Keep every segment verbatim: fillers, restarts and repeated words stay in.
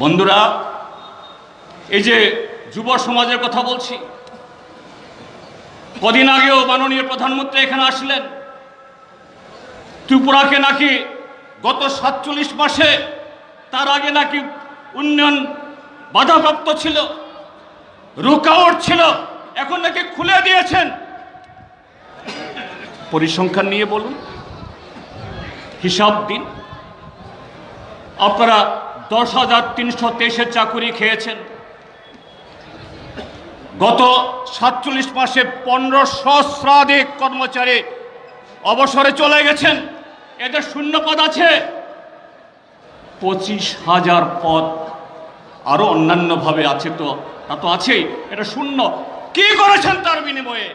বন্ধুরা, এই যে যুব সমাজের কথা বলছি, কদিন আগেও মাননীয় প্রধানমন্ত্রী এখানে আসলেন। ত্রিপুরাকে নাকি গত সাতচল্লিশ মাসে, তার আগে নাকি উন্নয়ন বাধাপ্রাপ্ত ছিল, রুকাওয়াট ছিল, এখন নাকি খুলে দিয়েছেন। পরিসংখ্যান নিয়ে বলুন, হিসাব দিন। আপনারা দশ হাজার তিনশো তেইশের চাকুরি খেয়েছেন। গত সাতচল্লিশ মাসে পনেরো সহস্রাধিক কর্মচারী অবসরে চলে গেছেন। এদের শূন্য পদ আছে পঁচিশ হাজার পদ, আরো অন্যান্যভাবে আছে, তো তা তো আছেই। এটা শূন্য। কি করেছেন তার বিনিময়ে?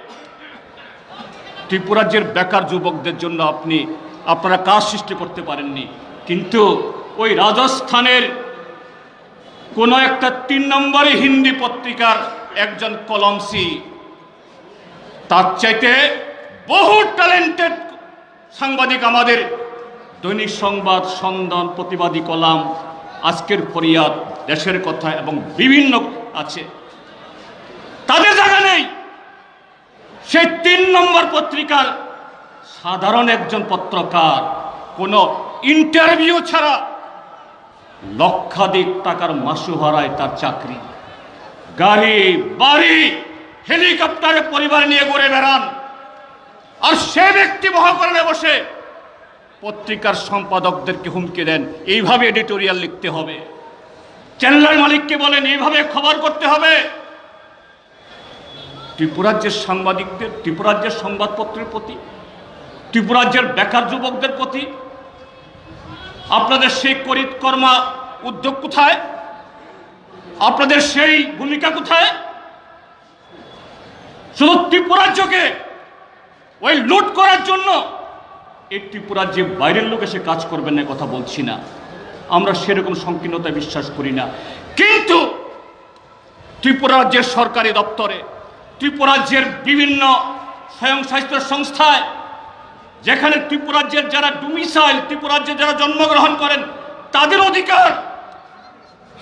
ত্রিপুরাজ্যের বেকার যুবকদের জন্য আপনি, আপনারা কাজ সৃষ্টি করতে পারেননি, কিন্তু ওই রাজস্থানের কোনো একটা তিন নম্বরে হিন্দি পত্রিকার একজন কলমসি, তার চাইতে বহু ট্যালেন্টেড সাংবাদিক আমাদের দৈনিক সংবাদ, সন্ধান, প্রতিবাদী কলাম, আজকের ফরিয়াদ, দেশের কথা এবং বিভিন্ন আছে, তাদের জায়গা নেই। সেই তিন নম্বর পত্রিকার সাধারণ একজন পত্রকার, কোনো ইন্টারভিউ ছাড়া লক্ষাধিক টাকার মাসুহারায় তার চাকরি, গাড়ি, বাড়ি, হেলিকপ্টারে পরিবার নিয়ে ঘুরে বেড়ান। আর সে ব্যক্তি মহাকরণে বসে পত্রিকার সম্পাদকদেরকে হুমকি দেন, এইভাবে এডিটোরিয়াল লিখতে হবে। চ্যানেলের মালিককে বলেন, এইভাবে খবর করতে হবে। ত্রিপুরাজ্যের সাংবাদিকদের, ত্রিপুরাজ্যের সংবাদপত্রের প্রতি, ত্রিপুরাজ্যের বেকার যুবকদের প্রতি আপনাদের সেই করিতকর্মা উদ্যোগ কোথায়? আপনাদের সেই ভূমিকা কোথায়? শুধু ত্রিপুরাজ্যকে ওই লুট করার জন্য এই ত্রিপুরার যে বাইরের লোক এসে কাজ করবেন না, কথা বলছি না, আমরা সেরকম সংকীর্ণতা বিশ্বাস করি না। কিন্তু ত্রিপুরা রাজ্যের সরকারি দপ্তরে, ত্রিপুরা রাজ্যের বিভিন্ন স্বয়ংশাসিত সংস্থায়, যেখানে ত্রিপুরা রাজ্যের যারা ডোমিসাইল, ত্রিপুরা রাজ্যে যারা জন্মগ্রহণ করেন, তাদের অধিকার,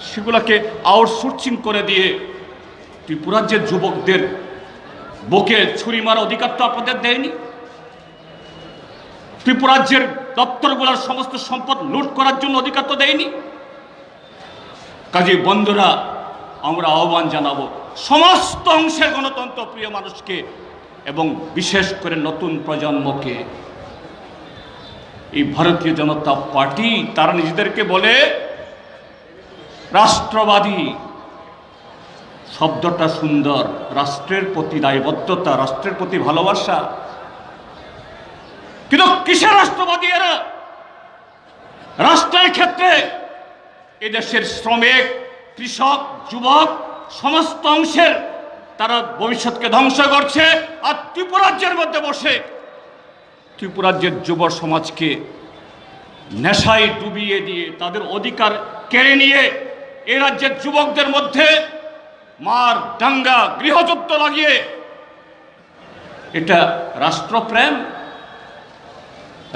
সেগুলোকে আউটসোর্সিং করে দিয়ে ত্রিপুরা রাজ্যের যুবকদের বুকে ছুরি মারার অধিকার তো আপনাদের দেয়নি। ত্রিপুরা রাজ্যের দপ্তরগুলোর সমস্ত সম্পদ লুট করার জন্য অধিকার তো দেয়নি। কাজেই বন্ধুরা, আমরা আহ্বান জানাবো সমস্ত অংশের গণতন্ত্র প্রিয় মানুষকে এবং বিশেষ করে নতুন প্রজন্মকে। এই ভারতীয় জনতা পার্টি, তারা নিজেদেরকে বলে রাষ্ট্রবাদী, শব্দটা সুন্দর, রাষ্ট্রের প্রতি দায়বদ্ধতা, রাষ্ট্রের প্রতি ভালোবাসা। কিন্তু কিসের রাষ্ট্রবাদী এরা? রাষ্ট্রের ক্ষেত্রে এদেশের শ্রমিক, কৃষক, যুবক, সমস্ত অংশের তারা ভবিষ্যৎকে ধ্বংস করছে। আর ত্রিপুরাজ্যের মধ্যে বসে ত্রিপুরাজ্যের যুব সমাজকে নেশায় ডুবিয়ে দিয়ে, তাদের অধিকার কেড়ে নিয়ে এ রাজ্যের যুবকদের মধ্যে মার, দাঙ্গা, গৃহযুদ্ধ লাগিয়ে, এটা রাষ্ট্রপ্রেম,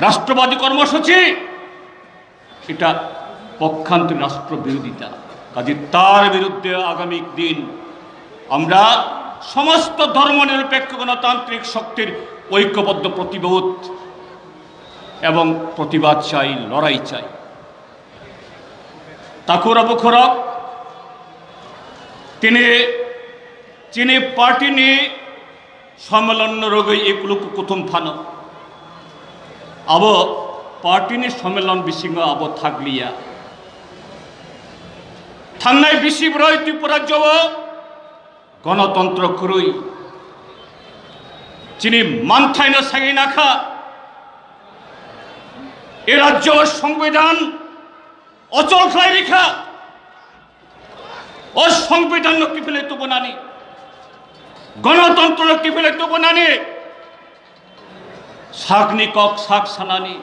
রাষ্ট্রবাদী কর্মসূচি, এটা পক্ষান্তরে রাষ্ট্রবিরোধিতা। কাজে তার বিরুদ্ধে আগামী দিন আমরা সমস্ত ধর্মনিরপেক্ষ গণতান্ত্রিক শক্তির ঐক্যবদ্ধ প্রতিরোধ এবং প্রতিবাদ চাই, লড়াই চাই। Takur Abu Khorok, tini chini party ni সম্মেলন রোগই এগুলো কুথুম ফানো। আবো পার্টিনি সম্মেলন বিসিঙ্গ আবো থাকলিয়া। থাংনাই বিসি ব্রয় ত্রিপুরা জব গণতন্ত্র খুরুই। চিনি মানথাইনো সাগি নাখা। এ রাজ্য সংবিধান অচল খাই রেখা। O সংবিধানno kiphilwi tubunani, গণতন্ত্রno kiphilwi tubunani, sakni kok sak sanani,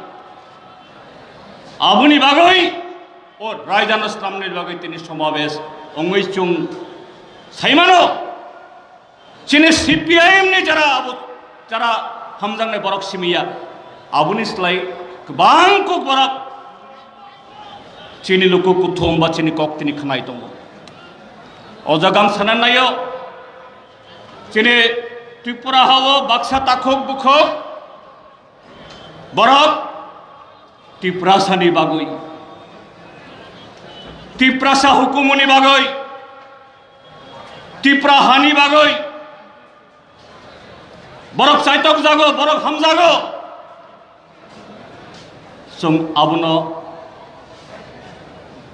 aboni bagwi o raidano swnamnani bagwi tini somabesh wngwi chwng saimano. Chini C P I M ni jara abo, jara hamjaknai borok simiya, aboni slai kwbang kok borok Chini luku kuthum ba chini kok tini khnai tongo. O jaga ang sana naio, chini Tripura hao baksa takhuk bukhuk borok Tiprasani bagwi, Tiprasa hukumuni bagwi, Tipra hani bagwi borok chaitok jago, borok hamjago. Chwng abono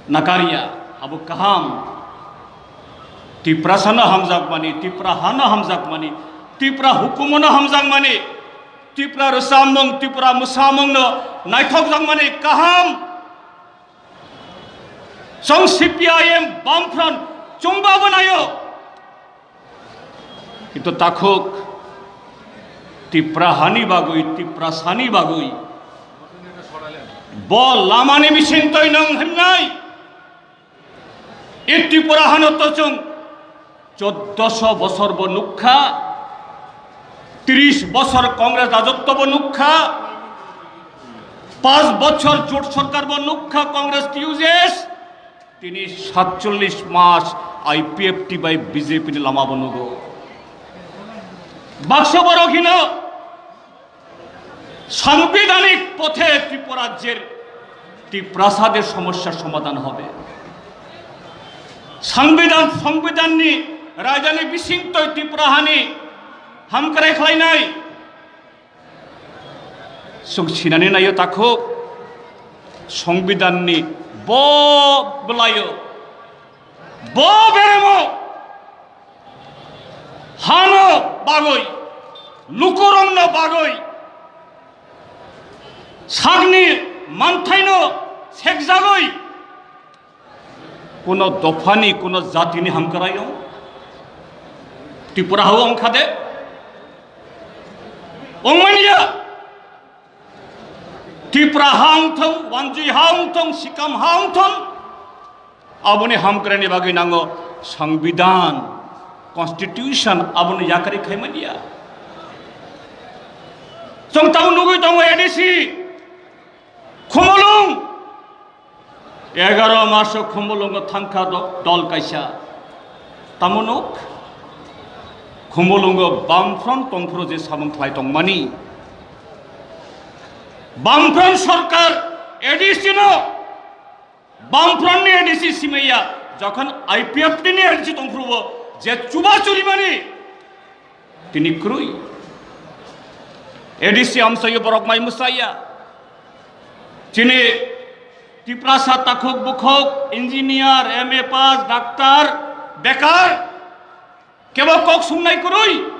nakariya, abo kaham. Tiprasano hamjakmani, Tipra hano hamjakmani, Tipra hukumono hamjakmani, Tipra rwchapmung, Tipra mwsamungno naithokjakmani kaham. Chwng C P I M, Bamfront chwngba bo naio. Kintu takhuk Tipra hani bagwi, Tiprasani bagwi bo lamani bisingtwi nwng himnai. I Tripura hano to chwng choddoso bosor bo nukha, tris bosor Congress rajotto bo nukha, panch bochor jot sorkar bo nukha Congress T U J S. Tini satchollish mas I P F T bai B J P ni lama bo nugo. Baksa borok hino sangbidanik pothe Tripura rajyer Tiprasade somossar somadhan hobe. Sangbidan, sangbidanni raidani bisingtwi Tripura hani hamkrai khlainai. Chwng sinani naio takhuk, songbidanni bo bwlaio, bo beremo hano bagwi, lukurokno bagwi, sakni manthaino sekjagwi, kuno dophani, kuno jatini hamkrai wng? Tripura hao wngkha de? Wngmaniya. Tripura ha wngthong, Wanjui ha wngthong, Sikam ha wngthong, aboni hamkraini bagwi nango sangbidan, constitution, abono yakari khaimaniya. Chwng tamo nugwi tongo A D C, Khumulwng, egaroh maso Khumulwngo thangkha do-, dol kaisa. Tamo nuk? Khumulwngo Bamfront tongphuru je samung khlai tongmani. Bamfront sorkar A D C no, Bamfront ni A D C simaya, jokhon I P F T ni A D C tongphuru bo je chuba churimani, tini kwrwi. A D C amsai borok mai mwsaya. Chini Tiprasa takhuk bukhuk, engineer, M A pass, doctor, bekar, kebo kok sungnai kwrwi.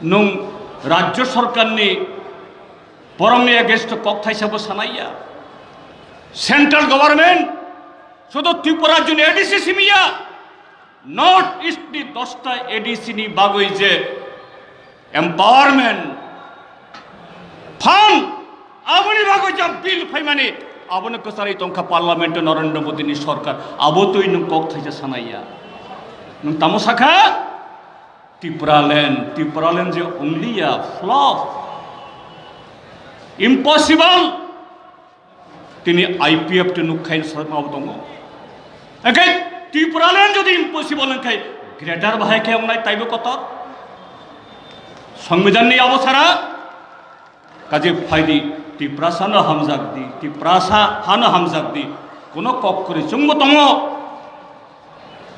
Nwng Rajya Sarkarni borokni against kok thaisa bo sanaiya. Central government sudu Tripura rajyoni A D C simiya. North East ni dosta A D C ni bagwi je empowerment fund, aboni bagwi je bill phaimani, abono kwcharwi tongkha Parliament o Narendra Modi ni sorkar, abo twi nwng kok thaisa sanaiya. Nwng tamo sakha? Tipraland, Tipraland je only a flop, impossible. Tini I P F T nukkhai sarma bo tongo. Engkhe Tipraland jodi impossible wngkhai, greater bahai khe wngnai taibo kotor. Songbidan ni abo sara kaje phaidi, Tiprasa no hamjak di, Tiprasa hano hamjak di, kuno kok kwrwi chwngbo tongo.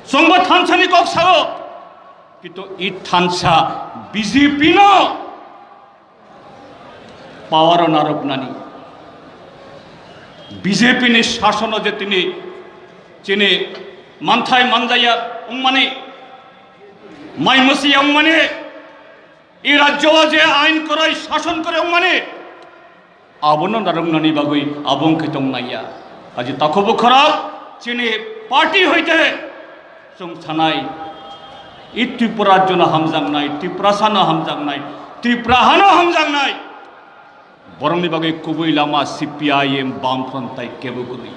Chwngbo thansa ni kok sao, kintu i thansa B J P no power o narwknani, B J P ni sasono je tini chini manthai manjaya wngmani, mai mwsiya wngmani, i rajyo o je ain kwrwi sason kwrwi wngmani, abono narwknani bagwi abo wngkhe tongnaiya. Aji takhuk bukhurok chini party hoite chwng sanai, i Tripura rajyono hamjaknai, Tiprasano hamjaknai, Tripura hano hamjaknai. Borokni bagwi kubui lama C P I M, Bamfront tai kebo kwrwi.